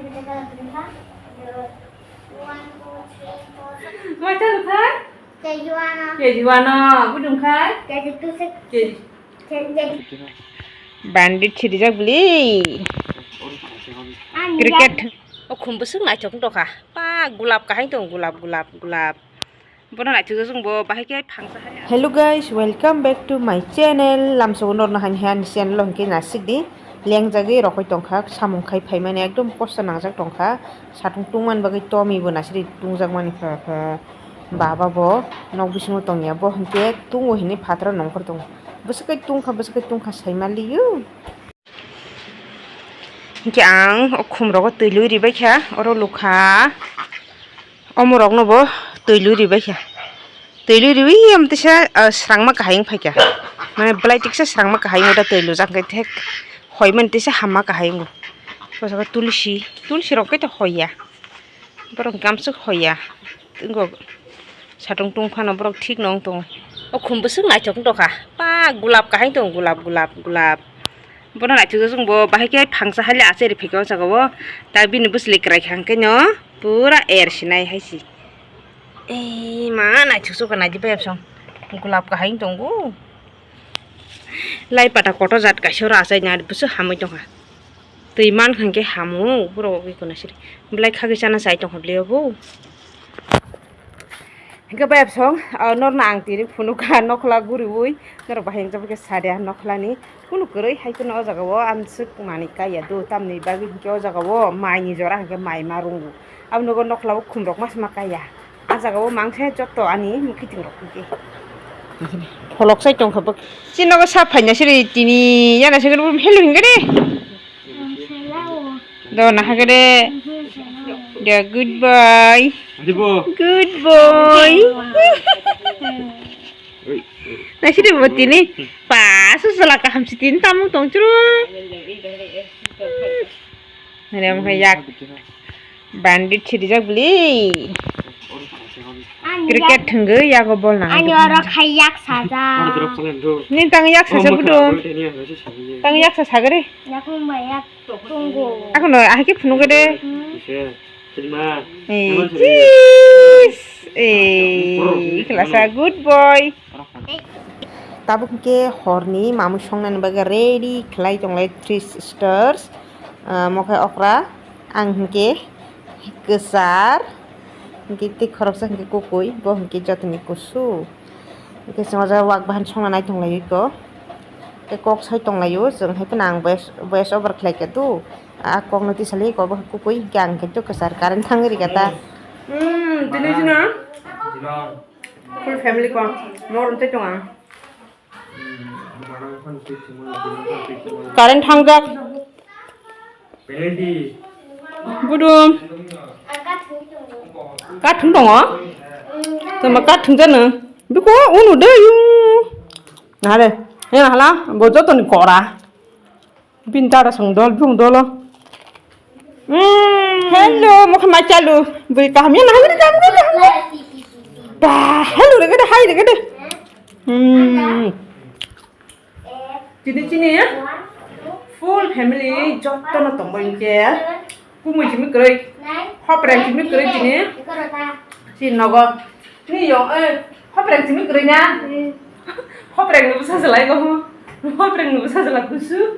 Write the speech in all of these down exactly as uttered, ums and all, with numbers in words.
Macha rwkha? K G one o. K G one o. Bwdwng khai? K G two se. K G. Bandit sirijak bwlwi. Cricket. O khum bwswk naithok wng tongkha. Ba gulab kahai tong, gulab, gulab, gulab. Bono naithok jwk bo bahai khe phangsa hai. Hello guys, welcome back to my channel. Lamsogo norno hani hani channel o hwnkhe nasik di. Lengjagwi rokoi tongkha, samung khai phaimani ekdom kosto nangjak tongkha. Satung tungmani bagwi tomi bo nasiri tungjakmani pha pha. Baba bo nok bisingo tongya, bo hwnkhe tungo hinwi phataro nongkhor tongo. Bwswk kai tungkha, bwswk kai tungkha saimaliyo. Hinkhe ang o khumrogo twi lui ribaikha, oro lukha, omorokno bo twi lui ribaikha. Twi lui riwi amtwisa, ah, srangma kahai wng phaikha. Mane belai tiksa srangma kahai wng da twi lujak khe thek hoimani tisa hamma kahai wngo. O jaga tulsi, tulsi rok khe to hoya. Borok gamswk hoya. Wngo satung tungphano borok thikno wng tongo. O khum bwswk naithok wng tongkha. Ba gulab kahai tongo, gulab, gulab, gulab. Bono naithok jwk bo bahai khe phangsa haile achai rw phaikha o jaga o. Ta bini bwsli kwrai kha hwnkhe no pura er sinai hai se. Ei ma naithok jwk naidi bai absong. Gulab kahai wng tongo. Lai pata kotor jat kaisa oro achai nai bwswk hamwi tongkha. Twi mankha hwnkhe hamo borok bai kono siri. Belai khagwi chana chai tongkha bwlai obo. Hwnkhe bai absong, ah, norno ang tini phunukha nokhla guriwi, norok bahai hwnjak khe sadia nokhlani. Kunu kwrwi hai kheno o jaga o amswk manwi kaiya do, tamni bagwi hwnkhe o jaga o maini jora hwnkhe mai ma rwngo. Abo nogo nokhla o khumrok ma se ma kaiya. A jaga o mangse jotto ani mwkhwtwng rok hwnkhe. Pholok sai tongkha bwk. Chini nogo sa phaina siri tini yana se hello hwnkhe de. Do na hagre. De good boy. Good boy. Nasiri bo tini. Pa su sala kaham si tini tamung tong churu. Hare mo yak. Bandit sirijak bwlwi. Cricket thwngwi yago bol nang. Ani oro khai yak sajak. Ni tang yak sajak gudu. Tang yak sa sagre. Yakung ba yak tunggu. Ako no ahike phunuk de. Hmm. Ei, cheese. Ei, kelasa good boy. Tabuk ke horni mamui songnani bagwi ready khlai tonglai three sisters. Ah, mokhe okra, ang hwnkhe kwchar, hwnkhe tei khoroksa hwnkhe kukui, bo hwnkhe jotoni kusu. Hwnkhe chwng o jaga wak bahan songna nai tonglaio iko. Tei kok sai tonglaio, chwng hai phano ang voice, voice over khlai kha tu. A kokno tisali iko bo kukui hwnkhe ang hwnkhe to kwchar current thangwi rikha ta. Hmm, tini sino full family ko mor tei tong ang. Current thangjak. Budum. Kathung tongo. Tama kathung jano. Biko unu de yu. Nare. He hala bo joto ni kora. Bini dada song dol, bung dolo. Hmm, hello, mokhe mai chalu. Bui kaham ya, nahagri kaham gede. Ba, hello, regede, hai, regede. Hmm. Tini chini ya? Full family, jotto no tongbo inke. Kumui simi kwrwi. Hopreng simi kwrwi tini. Si nogo. Ni yong, eh, hopreng simi kwrwi na? Hmm. Hopreng ni bwsa se lai go. Hopreng ni bwsa se lai kusu.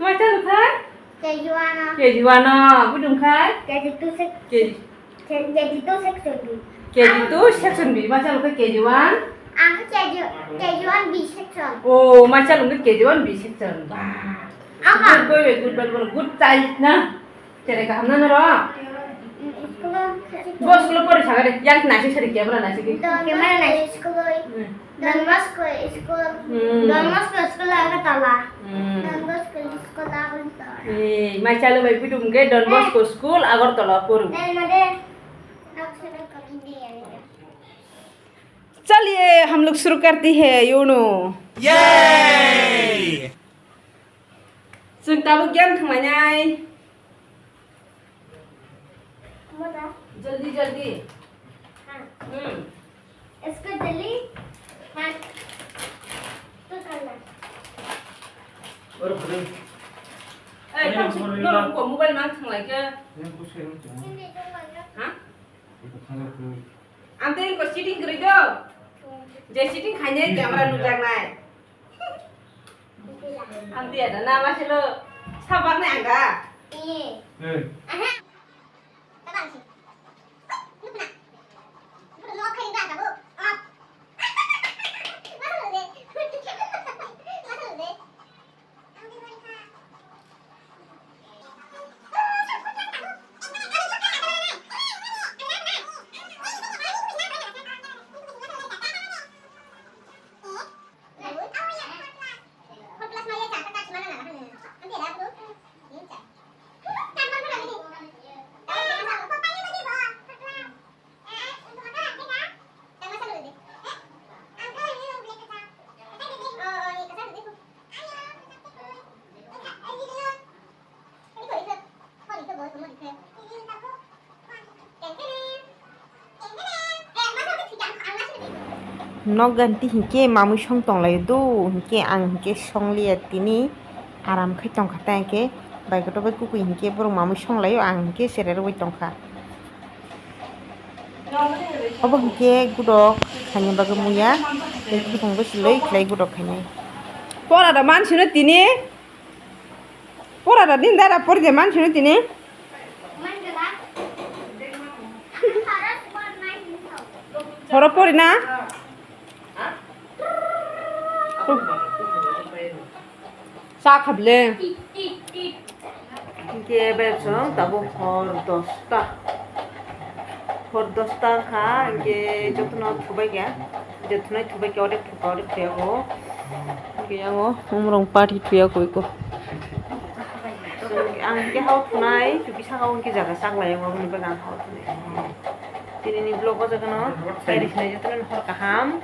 Mai ta thai? K G one o. K G one o. Bwdung khai? K G two se. K G. K G two section B. K G two section B, ma chalo khe K G one? Ang khe K G, K G one B section. Oh, ma chalo khe K G one B section. Bah. Aha. Good boy, good boy, good child na. Tere kaham na noro? School o. Bo school o pori saga de. Yang nasi sari kya bra nasi ki? Camera nasi. School o. Hmm. Don Bosco School. Hmm. Don Bosco School Agartala. Hmm. Don Bosco School Agartala. Eh, mai chalo bai pidum ke Don Bosco School Agartala poru. Dai made. Chaliye, hum log shuru karte hain, you know. Yay! Chwng tabuk game thwnglainai. Mona? Jaldi, jaldi. Ha. Hmm. Isko jaldi. Ha. Tu karna. Oro phone. Ei, tong si, norok ko mobile mang thang lai khe. Ha? Ang tei ko setting kwrwi do. Je setting khainai camera nukjaknai. Ang tiya da na ma selo sabak nai ang ga. Hey. Aha. Tabang si. Nukna. Nukna khai da ka bu. Off. Masa lo de. Masa lo de. Nok ganti hinkhe mamui song tonglaio do, hinkhe ang hinkhe songliya tini aram khai tongkha, ta hinkhe bai kotor bai kukui hinkhe borok mamui songlaio, ang hinkhe sere rwui tongkha. Obo hinkhe gudok khaina bagwi muya, tei khibung bai siloi khlai gudok khainai. Pora da mansino tini. Pora da din dara pori de mansino tini. Horo pori na. Sa khable. Hinkhe bebsong tabuk hor dosta. Hor dosta wngkha, hinkhe jotono thubai kha. Je thunai thubai khe odek thuka odek thuyago. Hinkhe yango umrong party thuyago iko. Ang hinkhe hao thunai, tubui saka o hinkhe jaga chaklai yango, aboni bagwi ang hao thunai. Tinini vlog o jagano, kairisnai jotono hor kaham.